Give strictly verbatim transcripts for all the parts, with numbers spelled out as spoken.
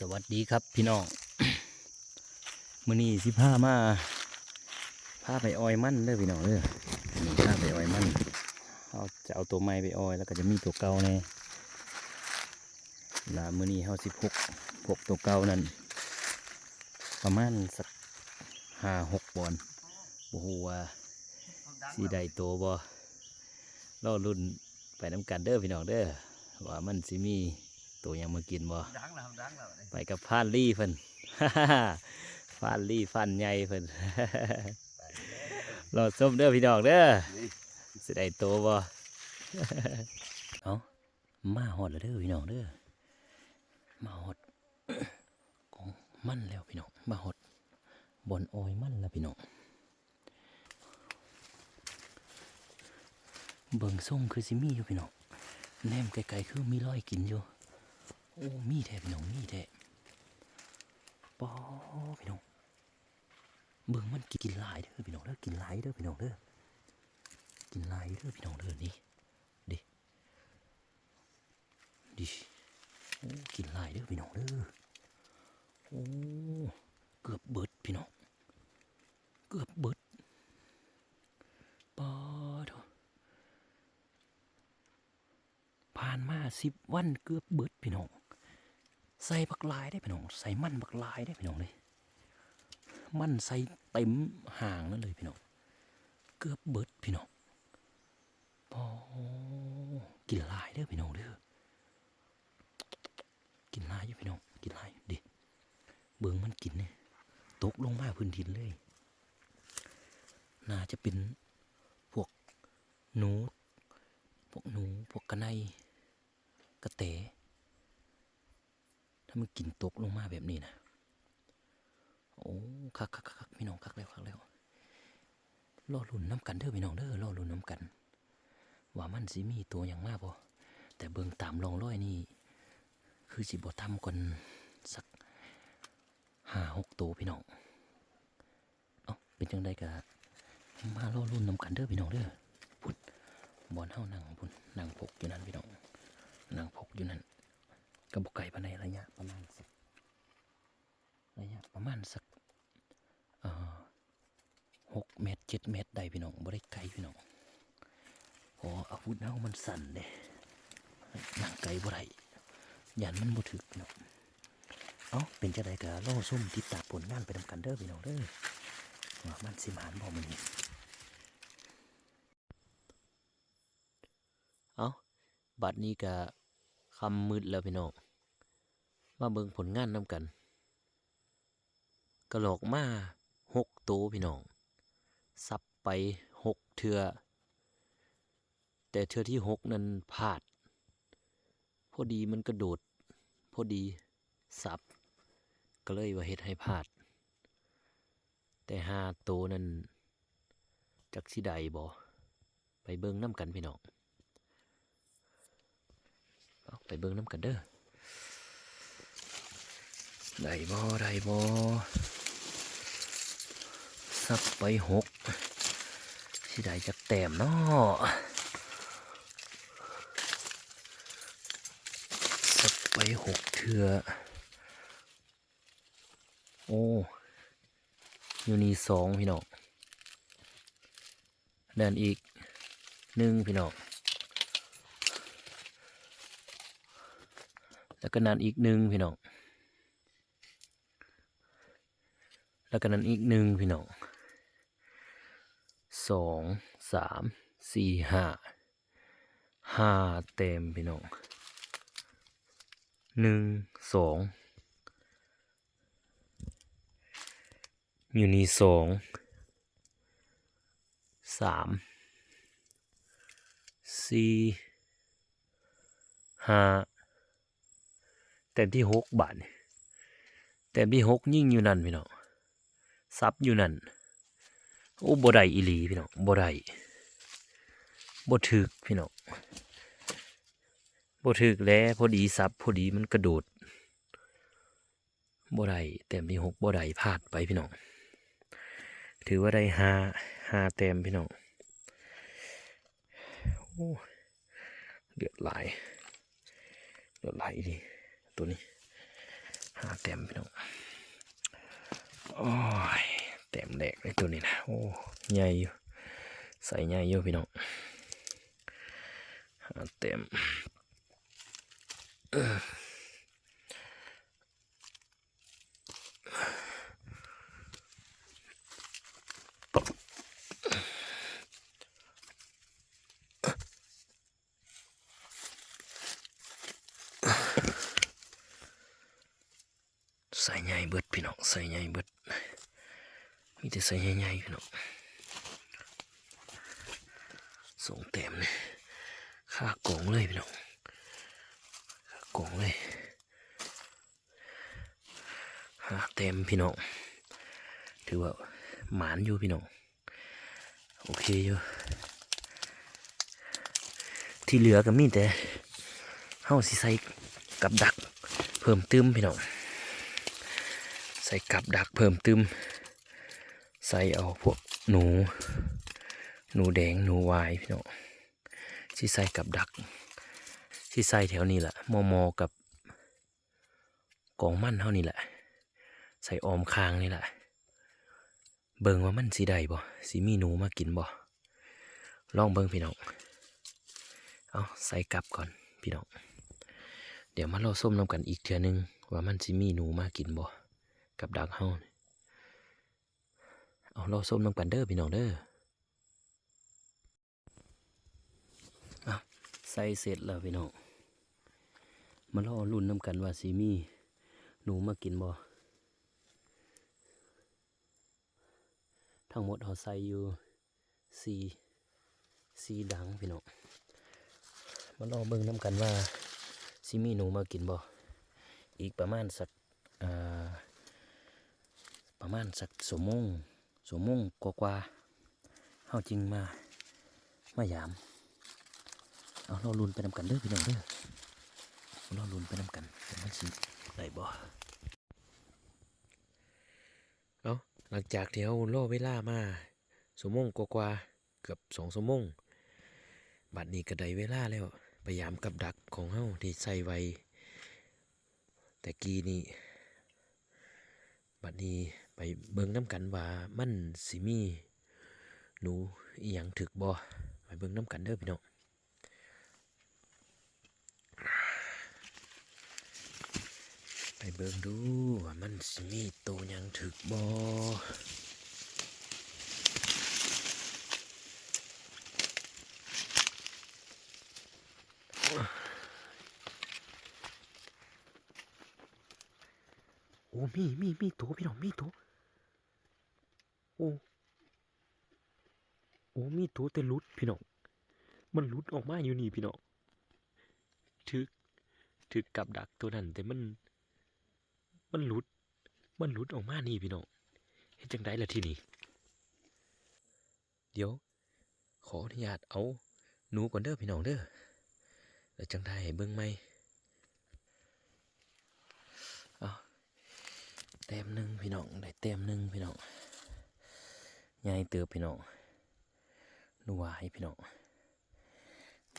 สวัสดีครับพี่น้อง มื้อนี้สิพามา พาไปออยมันเด้อพี่น้องเด้อ นี่พาไปออยมัน เฮาจะเอาตัวใหม่ไปออย แล้วก็จะมีตัวเก่าแน่ แล้วมื้อนี้เฮาสิพก พกตัวเก่านั่น ประมาณสักห้าหกบอน บ่ฮู้ว่าสิได้โตบ่ รอลุ้นไปนำกันเด้อพี่น้องเด้อ ว่ามันสิมีโตหยังมากินบ่ ดังแล้วครับ ดังแล้วนี่ ไปกับพานลี่เพิ่น พานลี่พานใหญ่เพิ่น รอชมเด้อพี่น้องเด้อ นี่ สิได้โตบ่ เอ้า มาฮอดแล้วเด้อพี่น้องเด้อ มาฮอด ของมันแล้วพี่น้อง มาฮอดบ่อนออยมันแล้วพี่น้อง เบิ่งทรงคือสิมีอยู่พี่น้อง แนมไกลๆคือมีรอยกินอยู่ โอ้ มีแท้พี่น้อง มีแท้ ปอพี่น้อง เบิ่งมันกินหลายเด้อพี่น้องเด้อ กินหลายเด้อพี่น้องเด้อ กินหลายเด้อพี่น้องเด้อ นี่ ดิ ดิ โอ้ กินหลายเด้อพี่น้องเด้อ โอ้ เกือบเบิดพี่น้อง เกือบเบิด ปอโถ ผ่านมาสิบวันเกือบเบิดพี่น้อง ใส่บักหลายเด้พี่น้อง ใส่มันบักหลายเด้พี่น้องเลย มันใส่เต็มห่างนั่นเลยพี่น้อง เกือบเบิดพี่น้อง โอ้ กินหลายเด้อพี่น้องเด้อ กินหลายอยู่พี่น้อง กินหลาย ดิ เบิ่งมันกินนี่ ตกลงมาพื้นดินเลย น่าจะเป็นพวกหนู พวกหนู พวกกะไน กะแต ถ้ามันกินตกลงมาแบบนี้นะ โอ้ คักๆๆๆ พี่น้อง คักแล้ว คักแล้ว รอลุ้นนำกันเด้อพี่น้องเด้อ รอลุ้นนำกัน ว่ามันสิมีตัวหยังมาบ่ แต่เบิ่งตามร่องรอยนี่ คือสิบ่ต่ำกว่าสักห้าหกตัวพี่น้อง เอ้า เป็นจั่งใดก็มารอลุ้นนำกันเด้อพี่น้องเด้อ พุ้น บ่อนเฮานั่งพุ้น นั่งพกอยู่นั่นพี่น้อง นั่งพกอยู่นั่น ก็บ่ไกลปานใด ระยะประมาณสัก ระยะประมาณสัก เอ่อ หกเมตร เจ็ดเมตรได้พี่น้อง บ่ได้ไกลพี่น้อง เพราะอาวุธเฮามันสั้นเด้ นั่งไกลบ่ได้ ย่านมันบ่ถืกพี่น้อง เอ้า เป็นจั่งใดก็รอชมติดตามผลงานไปนำกันเด้อพี่น้องเด้อ ว่ามันสิหมานบ่มื้อนี้ เอ้า บัดนี้ก็ค่ำมืดแล้วพี่น้อง มาเบิ่งผลงานนำกัน กะหลอกมาหกโตพี่น้อง สับไปหกเทื่อ แต่เทื่อที่หกนั้นพลาด พอดีมันกระโดด พอดีสับ ก็เลยว่าเฮ็ดให้พลาด แต่ห้าโตนั้น จักสิได้บ่ ไปเบิ่งนำกันพี่น้อง เอาไปเบิ่งนำกันเด้อ ได้บ่ ได้บ่ สับไปหก สิได้จักแต้มเนาะ สับไปหกเทื่อ โอ้ อยู่นี่สองพี่น้อง นั่นอีกหนึ่งพี่น้อง แล้วก็นั่นอีกหนึ่งพี่น้อง แล้วก็นั่นอีกหนึ่งพี่น้อง สอง สาม สี่ ห้า ห้าแต้มพี่น้อง หนึ่ง สอง อยู่นี่สอง สาม สี่ ห้า แต้มที่หกบาดนี่ แต้มที่หกยิงอยู่นั่นพี่น้อง สับอยู่นั่น โอ้ บ่ได้อีหลีพี่น้อง บ่ได้ บ่ถืกพี่น้อง บ่ถืกแหละ พอดีสับ พอดีมันกระโดด บ่ได้ แต้มที่หกบ่ได้ พลาดไปพี่น้อง ถือว่าได้ห้า ห้าแต้มพี่น้อง โอ้ เลือดหลาย เลือดหลายอีหลี ตัวนี้ ห้าแต้มพี่น้อง โอ้ย แต้มแรกเลยตัวนี้นะ โอ้ ใหญ่อยู่ ไซส์ใหญ่อยู่พี่น้อง ห้าแต้ม ไซส์ใหญ่เบิดพี่น้อง ไซส์ใหญ่เบิด มีแต่ไซส์ใหญ่ๆพี่น้อง สองแต้มนี่ คากองเลยพี่น้อง คากองเลย ห้าแต้มพี่น้อง ถือว่าหมานอยู่พี่น้อง โอเคอยู่ ที่เหลือก็มีแต่เฮาสิใส่กับดักเพิ่มเติมพี่น้อง ใส่กับดักเพิ่มเติม ใส่เอาพวกหนู หนูแดง หนูวายพี่น้อง สิใส่กับดัก สิใส่แถวนี้แหละ มอๆกับ กองมันเฮานี่แหละ ใส่อ้อมข้างนี่แหละ เบิ่งว่ามันสิได้บ่ สิมีหนูมากินบ่ ลองเบิ่งพี่น้อง เอาใส่กับก่อนพี่น้อง เดี๋ยวมารอชมนำกันอีกเทื่อนึง ว่ามันสิมีหนูมากินบ่ กับดักเฮานี่ เอารอชมนำกันเด้อพี่น้องเด้อ อ่ะ ใส่เสร็จแล้วพี่น้อง มารอลุ้นนำกันว่าสิมีหนูมากินบ่ ทั้งหมดเฮาใส่อยู่สี่ สี่ดังพี่น้อง มารอเบิ่งนำกันว่าสิมีหนูมากินบ่ อีกประมาณสัก อ่า ประมาณสักชั่วโมง ชั่วโมงกว่าๆ เฮาจึงมา มายาม เอารอลุ้นไปนำกันเด้อพี่น้องเด้อ รอลุ้นไปนำกันว่ามันสิได้บ่ เอา หลังจากที่เฮารอเวลามาชั่วโมงกว่าๆ เกือบสองชั่วโมง บัดนี้ก็ได้เวลาแล้ว ไปยามกับดักของเฮาที่ใส่ไว้แต่กี้นี้ บัดนี้ไปเบิ่งนำกันว่ามันสิมีหนูอิหยังถืกบ่ ไปเบิ่งนำกันเด้อพี่น้อง ไปเบิ่งดูว่ามันสิมีโตหยังถืกบ่ โอ้ มี มี มีโตพี่น้อง มีโต โอ้ โอ้ มีโตแต่หลุดพี่น้อง มันหลุดออกมาอยู่นี่พี่น้อง ถืก ถืกกับดักตัวนั้น แต่มัน มันหลุด มันหลุดออกมานี่พี่น้อง เฮ็ดจั่งใดล่ะทีนี้ เดี๋ยว ขออนุญาตเอาหนูก่อนเด้อพี่น้องเด้อ แล้วจั่งถ่ายให้เบิ่งใหม่ เอา แต้มหนึ่งพี่น้อง ได้แต้มหนึ่งพี่น้อง ใหญ่เติบพี่น้อง หนูวายพี่น้อง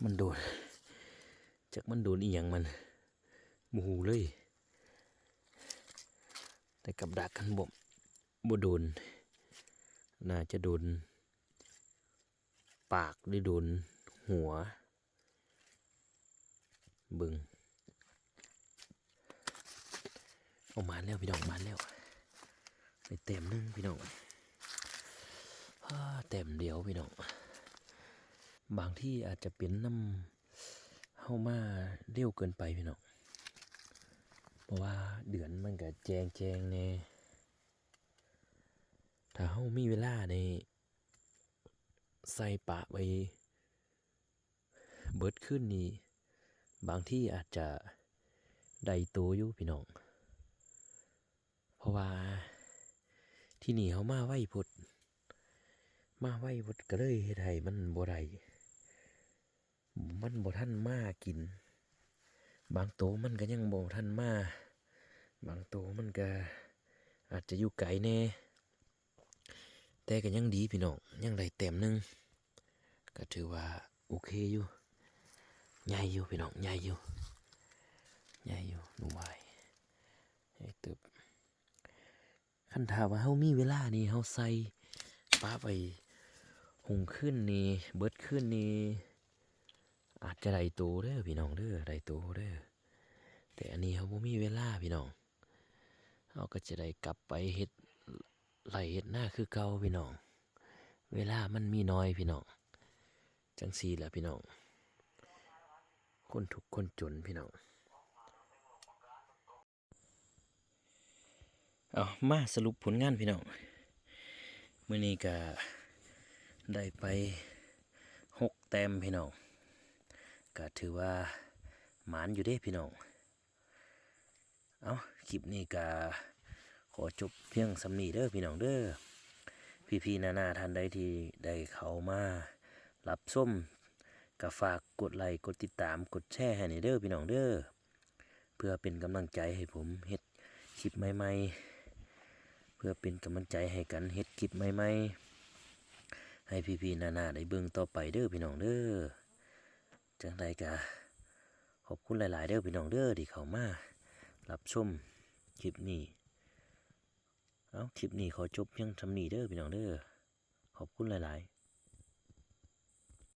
มันโดน จักมันโดนอีหยังมัน บ่ฮู้เลย แต่กับดักกันบ่ บ่โดน น่าจะโดนปากหรือโดนหัว เบิ่ง เอามาแล้วพี่น้อง มาแล้ว ได้แต้มหนึ่งพี่น้อง อ้า แต้มเดียวพี่น้อง บางทีอาจจะเป็นนำเฮามาเร็วเกินไปพี่น้อง เพราะว่าเดือนมันก็แจงๆแน่ ถ้าเฮามีเวลานี่ ใส่ปะไว้เบิดคืนนี้ บางทีอาจจะได้โตอยู่พี่น้อง เพราะว่าที่นี่เฮามาไวโพด มาไวโพดก็เลยเฮ็ดให้มันบ่ได้ มันบ่ทันมากิน บางโตมันก็ยังบ่ทันมา บางโตมันก็อาจจะอยู่ไกลแน่ แต่ก็ยังดีพี่น้อง ยังได้แต้มหนึ่ง ก็ถือว่าโอเคอยู่ ใหญ่อยู่พี่น้อง ใหญ่อยู่ ใหญ่อยู่ หนูวาย ใหญ่ ถ้าว่าเฮามีเวลานี่เฮาใส่ปะไว้ฮุ่งคืนนี่ เบิดคืนนี่ อาจจะได้โตเด้อพี่น้องเด้อ ได้โตเด้อ แต่อันนี้เฮาบ่มีเวลาพี่น้อง เฮาก็จะได้กลับไปเฮ็ดไร่เฮ็ดนาคือเก่าพี่น้อง เวลามันมีน้อยพี่น้อง จั่งซี้ล่ะพี่น้อง คนทุกข์คนจนพี่น้อง เอามาสรุปผลงานพี่น้อง มื้อนี้ก็ได้ไปหกแต้มพี่น้อง ก็ถือว่าหมานอยู่เด้พี่น้อง เอาคลิปนี้ก็ขอจบเพียงส่ำนี้เด้อพี่น้องเด้อ พี่ๆน้าๆท่านใดที่ได้เข้ามารับชม ก็ฝากกดไลค์ กดติดตาม กดแชร์ให้แหน่เด้อพี่น้องเด้อ เพื่อเป็นกำลังใจให้ผมเฮ็ดคลิปใหม่ๆ เพื่อเป็นกำลังใจให้กันเฮ็ดคลิปใหม่ๆ ให้พี่ๆน้าๆได้เบิ่งต่อไปเด้อพี่น้องเด้อ จั่งใดก็ขอบคุณหลายๆเด้อพี่น้องเด้อ ที่เข้ามารับชมคลิปนี้ เอาคลิปนี้ขอจบเพียงส่ำนี้เด้อพี่น้องเด้อ ขอบคุณหลายๆ